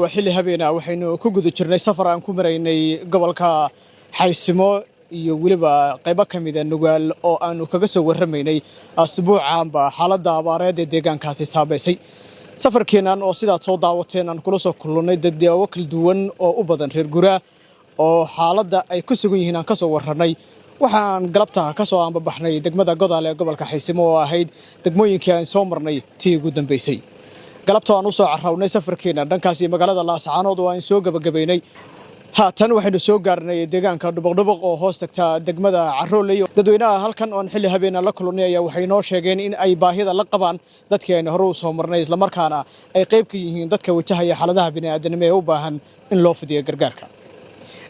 Waa xilli habeena, waxaynu ku guda jirnay safar aan ku maraynay gobolka Xaysimo iyo weliba qaybo ka mida Nugaal, oo aanu kaga soo warramaynay asbuucaanba xaaladda abaareed ee deegaankaasi saameysay. Safarkeennan oo sidaad soo daawateen aan kula soo kulannay dadweyne kala duwan oo u badan reer guraa oo xaaladda ay ku sugan yihiin aan ka soo warrannay. Waxaan galabta ka soo ambabaxnay degmada Godaal ee gobolka Xaysimo, oo ahayd degmooyinkii aan soo marnay tii ugu dambeysay. Galabta aan u soo carrawnay safarkeena dhankaasi magaalada Laascaanood oo aan soo gebagabaynay. Haatan waxaynu soo gaarnay deegaanka Dhubuqdhubuq oo hoos tagta degmada Carooley. Dadweynaha halkan oon xilli habeena la kulannay ayaa waxay noo sheegeen in ay baahida la qabaan dadkii aynu hore u soo marnay, islamarkaana ay qayb ka yihiin dadka wajahaya xaaladaha bini'aadanimo ee u baahan in loo fidiyo gargaarka.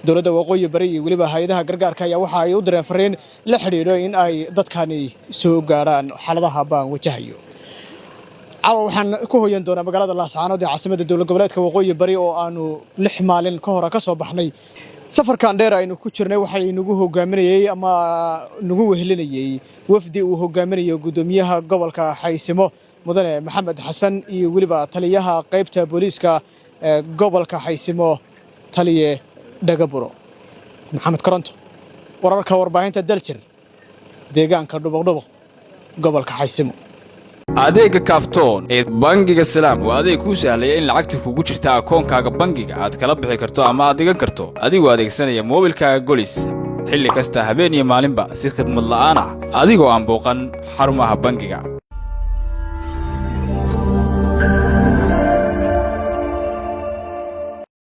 Dowladda Waqooyi Bari iyo weliba hay-adaha gargaarka ayaa waxa ay u direen fariin la xidhiidho in ay dadkani soo gaarhaan xaaladaha baan wajahayo. Caawa waxaan ku hoyan doonaa magaalada Laascaanood ee caasimadda dowlad goboleedka Waqooyi Bari, oo aanu 6 maalin ka hore ka soo baxnay. Safarkan dheer aynu ku jirnay waxay nagu hogaaminayey ama nagu wehelinayey wafdi uu hogaaminayo guddoomiyaha gobolka Xaysimo, Mudane Maxamed Xasan, iyo weliba taliyaha qaybta booliiska ee gobolka Xaysimo, Taliye Dhagaburo. Maxamed Koronto, wararka warbaahinta Daljir, deegaanka Dhubuqdhubuq, gobolka Xaysimo. Adeegga Kaaftoon ee bangiga Salaam waa adeeg kuu sahlaya in lacagta kugu jirta akoonkaaga bangiga aad kala bixi karto ama aad dhigan karto adigoo adeegsanaya moobilkaaga Golis, xilli kasta, habeen iyo maalinba, si khidmad la'aan ah, adigoo aan booqan xarumaha bangiga.